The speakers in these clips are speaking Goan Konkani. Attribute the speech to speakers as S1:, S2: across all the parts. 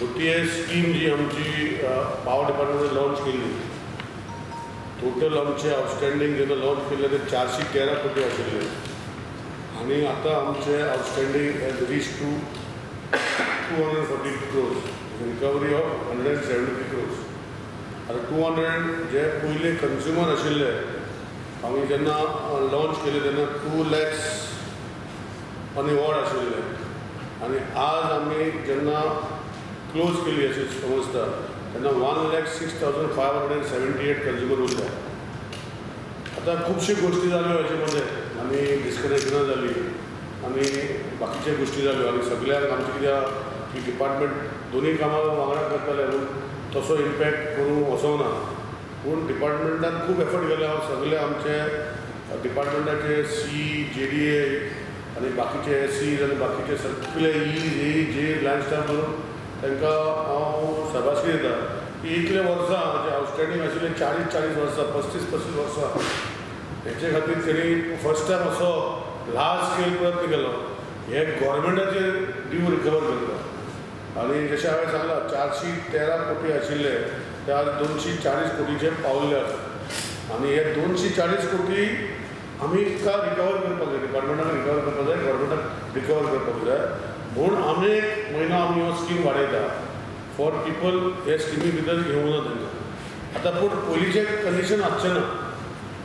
S1: ओटीएस स्कीम जी आमची पावर डिपार्टमेंटान लॉन्च केल्ली, टोटल आमचे आउटस्टँडींग जेन्ना लॉन्च केल्ले ते 413 कोटी आशिल्ले आनी आतां आमचे outstanding has reach to 242 crores, recovery of 173 crores. आतां 200 जे पयले कंज्युमर आशिल्ले, आमी जेन्ना लॉन्च केले तेन्ना 2 लॅक्स आनी वड आशिल्ले आनी आज आमी जेन्ना क्लोज केली अशें समजता तेन्ना 1,06,578 consumer उरले. आतां खुबश्यो गोश्टी जाल्यो हेचे मदें आनी डिस्कनेक्शनां जाली आनी बाकीच्यो गोश्टी जाल्यो आनी सगळ्यांक आमचें कित्याक की डिपार्टमेंट दोनूय कामां वांगडा करताले म्हणून तसो इम्पॅक्ट करूंक वचोंक ना. पूण डिपार्टमेंटान खूब एफर्ट केले. हांव सगळे आमचे डिपार्टमेंटाचे सी जेडीए आनी बाकीचे एस आनी बाकीचे सगळे ई ए जे लायन स्टाफ करून तांकां हांव शाबासकी दिता की इतले वर्सां जे आउटस्टँडींग आशिल्ले, 40 40 वर्सां, 35 35 वर्सां, हेचे खातीर तेणी फर्स्ट टायम असो लार्ज स्केल प्रयत्न केलो हे गव्हर्मेंटाचे ड्यू रिकवर करपाक. आनी जशें हांवें सांगलां, 413 कोटी आशिल्ले ते आज 240 कोटीचे पावल्ले आसा आनी हे 240 कोटी आमी का रिकवर करपाक जाय, डिपार्टमेंटान रिकवर करपाक जाय, गव्हर्मेंटान रिकवर करपाक जाय. म्हूण आमी एक म्हयनो आमी हो स्कीम वाडयता फॉर पिपल हे स्किमी भितर घेवंक ना तांकां आतां. पूण पयलींचें कंडिशन आसचें ना.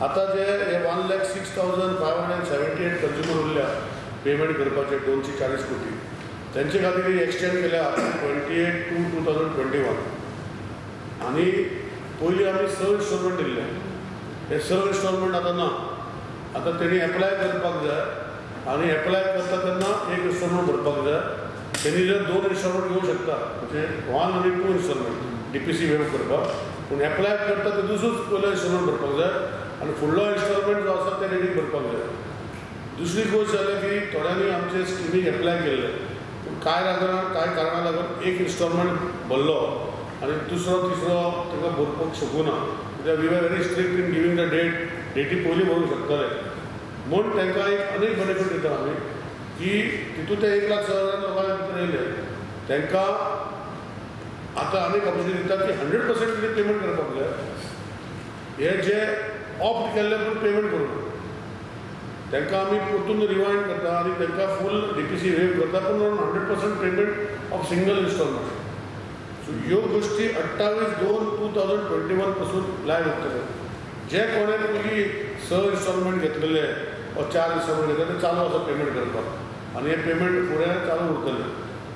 S1: आतां जे हे 1,06,578 consumer उरल्या पेमेंट करपाचे 240 कोटी, तेंचे खातीर एक्सटेंड केल्या 28/2/2021. आनी पयलीं आमी स इन्स्टॉलमेंट दिल्ले, हे स इन्स्टॉलमेंट आतां ना. आतां तेणी एप्लाय करपाक जाय आनी एप्लाय करता तेन्ना एक इन्स्टॉलमेंट भरपाक जाय. तेणी जर दोन इन्स्टॉलमेंट घेवंक शकता, म्हणजे वन आनी टू इन्स्टॉलमेंट डीपीसी वेव करपाक. पूण एप्लाय करता ते दिसूच पयलो इन्स्टॉलमेंट भरपाक जाय आनी फुडलो इन्स्टॉलमेंट जो आसा ते रेडीक भरपाक जाय. दुसरी गोश्ट जाल्या की थोड्यांनी आमचे स्किमीक एप्लाय केल्ले, पूण कांय कारणां लागून एक इन्स्टॉलमेंट भरलो आनी दुसरो तिसरो ताका भरपाक शकूं ना, कित्याक we are very strict in giving the date. Deity पयलीं भरूंक शकतले म्हूण तांकां एक आनीक बेनिफीट दिता आमी की तितूंत ते 1,06,000 लोकां भितर येयले, तांकां आतां आनीक ऑपॉर्च्युनिटी दिता की 100% कितें पेमेंट करपाक जाय. हे जे ऑप्ट केल्ले पूण पेमेंट करूंक, तांकां आमी परतून रिवायंड करता आनी तांकां फूल डीपीसी वेव करता, पूण 100% payment of single installment. So ह्यो गोश्टी 28/2/2021 पासून लायव उरतल्यो. जे कोणें पयलीं स इन्स्टॉलमेंट घेतलेले वा चार इन्स्टॉलमेंट घेतलेले, ते चालू आसा पेमेंट करपाक आनी हे पेमेंट फुडें चालू उरतलें.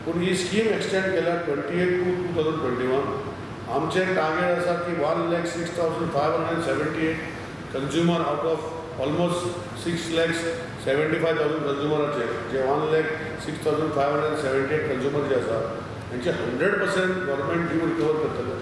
S1: पूण ही स्कीम एक्सटेंड केल्या 28/2/2021. आमचें टार्गेट आसा की 1,06,578 consumer out of almost 6,75,000 कंज्युमराचे J 1,06,578 consumer जे आसा, तेंचे 100% गव्हर्मेंट ड्यू रिकवर करतले.